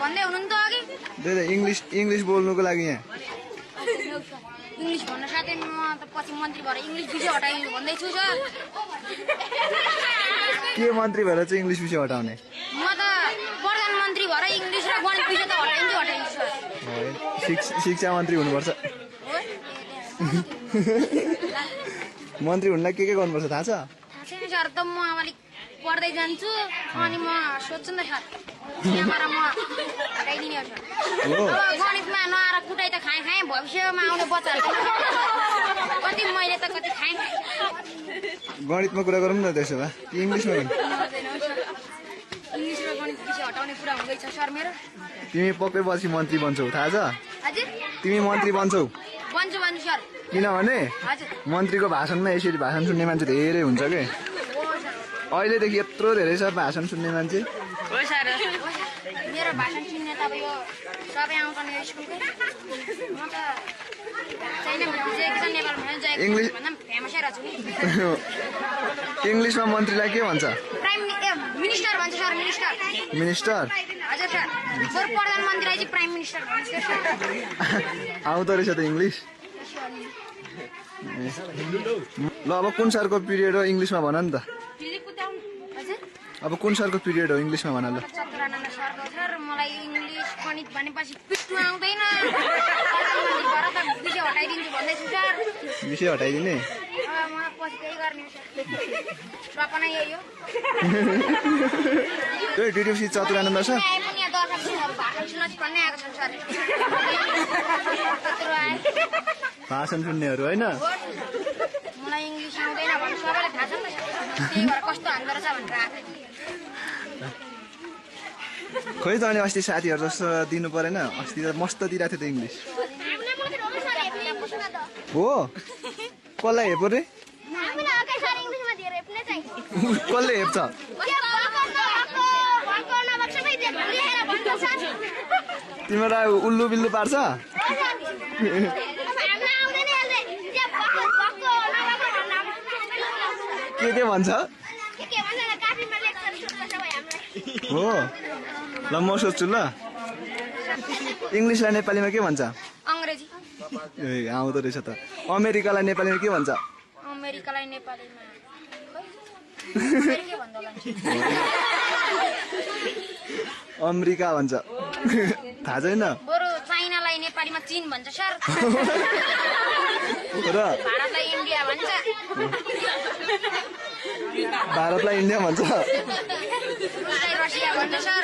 भन्दै हुनु नि त अघि इंग्लिश बोल्नुको लागि यहाँ इंग्लिश भन्न साथै म त पछि मन्त्री भएर इंग्लिश विषय हटाइदिनु भन्दै छु सर के मन्त्री भएर चाहिँ इंग्लिश विषय हटाउने म त प्रधानमन्त्री भएर इंग्लिश र गणित विषय त हटाइदिन्छु सर शिक्षा मन्त्री हुनुपर्छ मन्त्री हुनलाई के गर्नुपर्छ थाहा छ थाहा छैन सर त म अलिक पढ्दै जान्छु अनि म सोध्छु नि सर यहाँबाट म हटाइदिने हो सर गणितमा नआएर कुटाइ त खाएँ भविष्यमा आउने बच्चाहरू कति मैले त कति खाएँ गणितमा कुरा गरौँ न त्यसो भए कि इंग्लिशमा इंग्लिश र गणित विषय हटाउने कुरा हुँदैछ सर मेरो तिमी पक्कै पछि मन्त्री बन्छौ थाहा छ हजुर तिमी मन्त्री बन्छौ बन्छु सर किनभने मन्त्रीको भाषणमा यसरी भाषण सुन्ने मान्छे धेरै हुन्छ के अहिलेदेखि यत्रो धेरै छ भाषण सुन्ने मान्छे हो सर मेरो भाषण सुन्ने त अब यो सबै आउँछन् यो स्कुलकै म त छैन नेपालमा इंग्लिश फेमसै रहेछु नि इंग्लिशमा मन्त्रीलाई के भन्छ मिनिस्टर भन्छ सर मिनिस्टर हजुर सर सर प्रधानमन्त्रीलाई चाहिँ प्राइम मिनिस्टर भन्छ सर आउँदो रहेछ त इंग्लिश ल अब कुन सरको पिरियड हो इंग्लिशमा भन नि त अब कुन सरको पिरियड हो इंग्लिशमा भन ल चतुरानन्द सरको सर मलाई इंग्लिश गणित भनेपछि पिट्टु आउँदैन प्रधानमन्त्री भएर त विषय हटाइदिन्छु भन्दैछु सर विषय हटाइदिने म पछि त्यही गर्ने सर सपना यही हो त्यही डिडिसी चतुरानन्द सर भाषण सुन्नेहरू होइन मलाई इंग्लिश आउँदैन भन्नु सबैलाई थाहा छ नि त त्यही भएर कस्तो हान्दो रहेछ भनेर आएको खोइ त अनि अस्ति साथीहरू जस्तो दिनु परेन अस्ति त मस्त दिइरहेको थियो त इंग्लिश हो कसलाई हेप रे कसले हेप्छ तिमीलाई उल्लु बिल्लु पार्छ के भन्छ हो ल म सोध्छु ल इंग्लिशलाई नेपालीमा के भन्छ अंग्रेजी ए आउँदो रहेछ त अमेरिकालाई नेपालीमा के भन्छ अमेरिकालाई नेपालीमा अमेरिका भन्छ थाहा छैन बरु चाइनालाई नेपालीमा चीन भन्छ सर र भारतलाई इन्डिया भन्छ भारतलाई इन्डिया भन्छ रसिया भन्छ सर